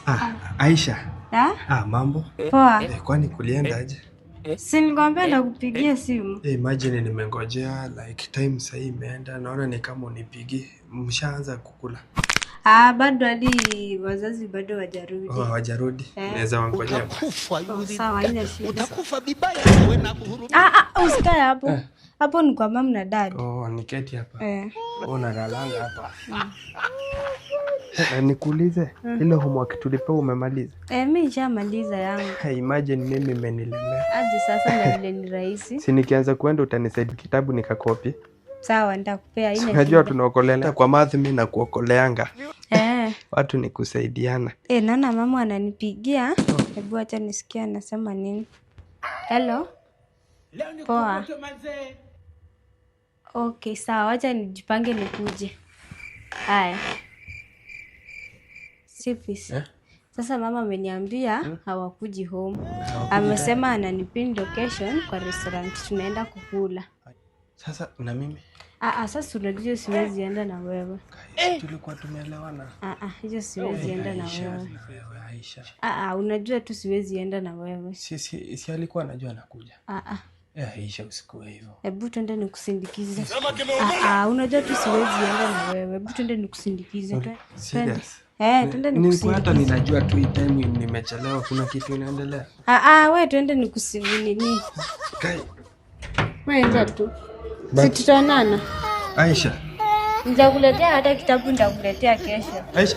Ah, Aisha. Ha? Ah, mambo. Poa. Eh, kwani kulienda aje? Si nilikwambia ndakupigia simu. Eh, imagine nimengojea like time sahii imeenda, naona ni kama unipigi. Mshaanza kukula? Ah, bado hadi wazazi bado wajarudi. Oh, hawajarudi. Eh. Naweza wangojea basi. Utakufa Oh, yule. sawa, haina shida. Utakufa vibaya wewe na kuhurumia. Ah, ah, usikae hapo. Hapo ni kwa mum na dad. Oh, niketi hapa. Eh. Oh, nalalanga hapa. Eh, nikuulize, ile homework tulipewa umemaliza? Eh, mi nishamaliza yangu. Hey, imagine mimi imenilemea. Aje sasa na vile ni rahisi. Si nikianza kuenda utanisaidia kitabu nikakopi. Sawa, nitakupea, haina Unajua shida. tunaokolea kwa math, mimi na kuokoleanga. Eh. Watu ni kusaidiana. Eh, naona mama ananipigia. Hebu acha nisikie anasema nini. Hello. Poa. Okay, sawa, wacha nijipange nikuje. Haya. Sipis. Eh? Sasa mama ameniambia hawakuji home. Amesema ananipin location kwa restaurant tunaenda kukula. Sasa na mimi Ah, ah, sasa unajua siwezi enda na wewe. Guys, tulikuwa tumeelewana. Ah, ah, hiyo siwezi enda na Aisha, wewe. wewe Aisha. Ah, ah, unajua tu siwezi enda na wewe. Si alikuwa anajua anakuja. Ah, ah. Eh, Aisha usikuwe hivyo. Hebu twende nikusindikize. Ah, ah, unajua tu siwezi enda na wewe. Hebu twende nikusindikize. Twende. Serious? Eh, twende Nilikuwa hata nikusindikize. ninajua tu hii time nimechelewa, kuna kitu inaendelea. Ah, ah, wewe twende nikusindikize nini? Kai, Wewe enda tu. Si tutaonana. Aisha. Nitakuletea hata kitabu nitakuletea kesho. Aisha.